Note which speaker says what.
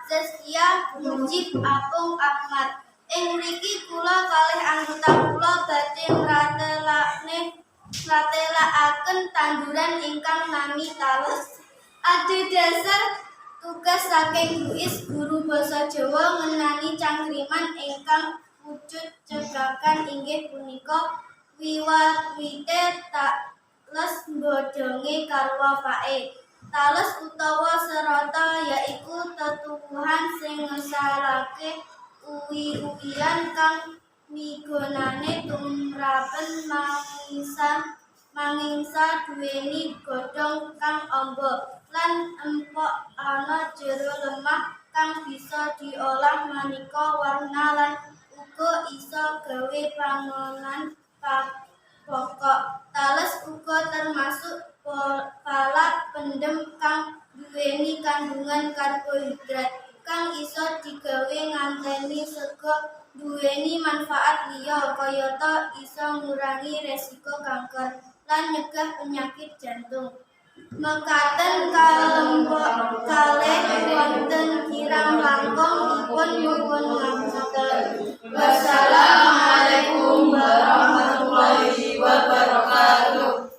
Speaker 1: Zaskia Mujib Apung Ahmad. Ing mriki kula kalih anggota kula badhe mratelakaken tanduran ingkang nami tales. Adhedhasar tugas saking Bu Is, guru basa Jawa, ngenani cangkriman ingkang wujud cekakan inggih punika "Wiwa-wite tales godhonge karwa pake". Tales utawa serata yaiku tetuwuhan sing ngasalake uwi-uwian kang migunani tumrapen mangingsa, duweni godhong kang amba lan empok, ana jero lemah, kang bisa diolah maneka warna lan uga isa gawe pangonan pokok. Tales uga termasuk pala pendem kang duweni kandungan karbohidrat kang isa digawe nganteni sega, duweni manfaat liya kayata isa ngurangi resiko kanker lan nyegah penyakit jantung. Mekaten kalempok kalih wonten kirang langkung ipun